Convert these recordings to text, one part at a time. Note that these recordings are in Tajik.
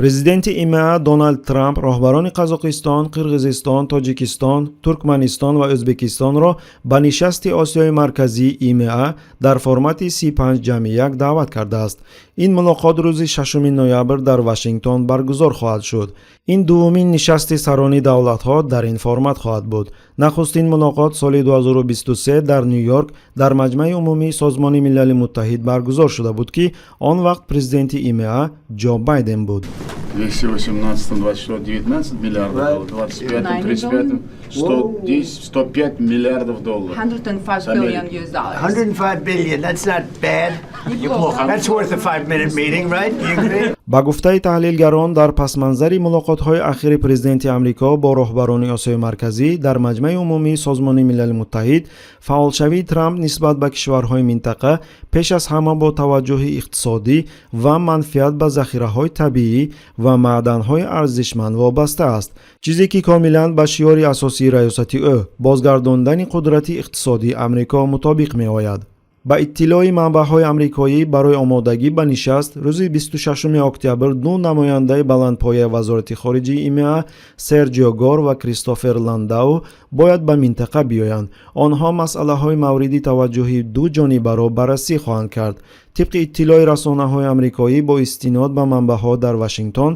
Президенти ИМА Доналд Трамп роҳбарони Қазоқистон, Қирғизистон, Тоҷикистон, Туркманистон ва Ӯзбекистонро ба нишасти Осиёи Марказӣ ИМА дар формати 35+1 даъват кардааст. Ин мулоқот рӯзи 6 ноябр дар Вашингтон баргузор хоҳад шуд. Ин дуввумин нишасти сарони давлатҳо дар ин формат хоҳад буд. Нахустин мулоқот соли 2023 дар Ню Йорк дар Маҷмаи умумии Созмони Милали Муттаҳид баргузор шуда буд, ки он вақт президенти ИМА Ҷо Байден буд. 2018, 24, 19 миллиардов долларов, 25, 35, 110, 105 миллиардов долларов. 105 billion US dollars. 105 billion. That's not bad. Неплохо. That's worth a 5-minute meeting, right? Do you agree? Ба гуфтаи таҳлилгарон, дар пасманзари мулоқотҳои ахири президенти Амрико бо роҳбарони Осиёи Марказӣ дар Маҷмаи умумии Созмони Милали Муттаҳид, фаъолшавии Трамп нисбат ба кишварҳои минтақа пеш аз ҳама бо таваҷҷӯҳи иқтисодӣ ва манфиат ба захираҳои табиӣ ва маъданҳои арзишманд вобаста аст, чизе ки комилан ба шиори асосии раёсати ӯ, бозгардондани қудрати иқтисодии Амрико, мутобиқ меояд. Ба иттилои манбаъҳои амрикоӣ, барои омодагӣ ба нишаст рӯзи 26 октябр ду намояндаи баландпояи Вазорати хориҷии ИМА, Серҷио Гор ва Кристофер Ландау, бояд ба минтақа биёянд. Онҳо масъалаҳои мавриди таваҷҷӯҳи дуҷонибаро баррасӣ хоҳанд кард. Тибқи иттилои расонаҳои амрикоӣ бо истинод ба манбаъҳо дар Вашингтон,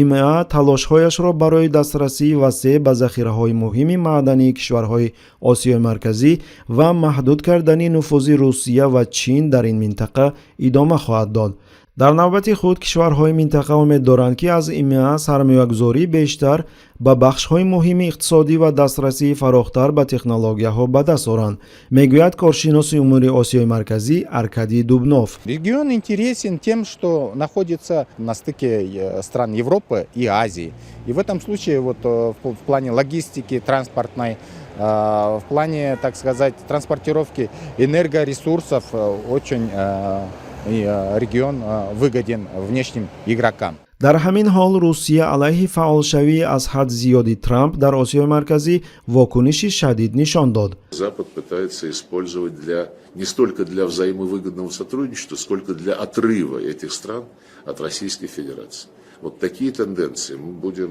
ИМА талошҳояшро барои дастрасии васеъ ба захираҳои муҳими маъдании кишварҳои Осиёи Марказӣ ва маҳдуд кардани нуфузи Русия ва Чин дар ин минтақа идома хоҳад дод. Дар навбати худ, кишварҳои минтақа умед доранд, ки аз ИМА сармоягузории бештар ба бахшҳои муҳими иқтисодӣ ва дастрасии фарохтар ба технологияҳо ба даст оранд, мегӯяд коршиноси умури Осиёи Марказӣ Аркадий Дубнов. Регион интересен тем, что находится на стыке стран Европы и Азии. И в этом случае вот, в плане логистики транспортной, в плане, так сказать, транспортировки энергоресурсов очень регион выгоден внешним игрокам. Дар ҳамин ҳол, Русия алайҳи фаъолшавии аз ҳад зиёди Трамп дар Осиёи Марказӣ вокуниши шадид нишон дод. Запад пытается использовать не столько для взаимовыгодного сотрудничества, сколько для отрыва этих стран от Российской Федерации. Вот такие тенденции мы будем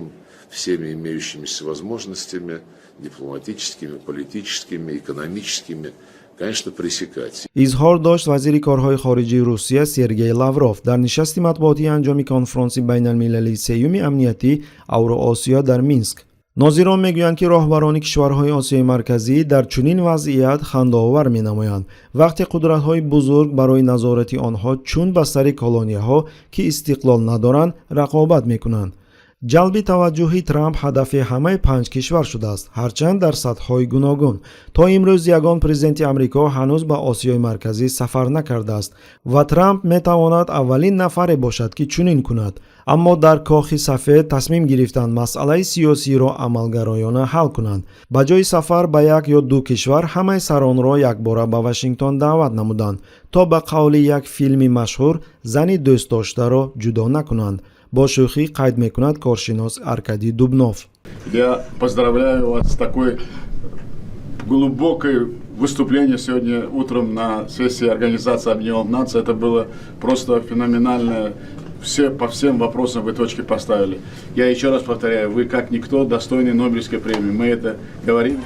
всеми имеющимися возможностями, дипломатическими, политическими, экономическими, конечно, пресекать. Изҳор дошт вазири корҳои хориҷии Русия Сергей Лавров дар нишасти матбуотии анҷоми конфронси байналмилалии сеюми амниятӣ Авроосиё дар Минск. Нозирон мегӯянд, ки роҳбарони кишварҳои Осиёи Марказӣ дар чунин вазъият хандаовар менамоянд, вақте қудратҳои бузург барои назорати онҳо чун ба сари колонияҳо, ки истиқлол надоранд, рақобат мекунанд. Ҷалби таваҷҷӯҳи Трамп ҳадафи ҳамаи панҷ кишвар шудааст, ҳарчанд дар сатҳҳои гуногун. То имрӯз ягон президенти Амрико ҳанӯз ба Осиёи Марказӣ сафар накардааст ва Трамп метавонад аввалин нафаре бошад, ки чунин кунад. Аммо дар Кохи Сафед тасмим гирифтанд масъалаи сиёсиро амалгароёна ҳал кунанд. Ба ҷои сафар ба як ё ду кишвар, ҳамаи саронро якбора ба Вашингтон даъват намуданд, то ба қавли як филми машҳур зани дӯстдоштаро ҷудо накунанд, бо шӯхӣ қайд мекунад коршинос Аркадий Дубнов. Я поздравляю вас с такой глубокой выступление сегодня утром на сессии Организации Объединенных Наций. Это было просто феноменальное. По всем вопросам вы точки поставили. Я еще раз повторяю, вы как никто достойны Нобелевской премии. Мы это говорим.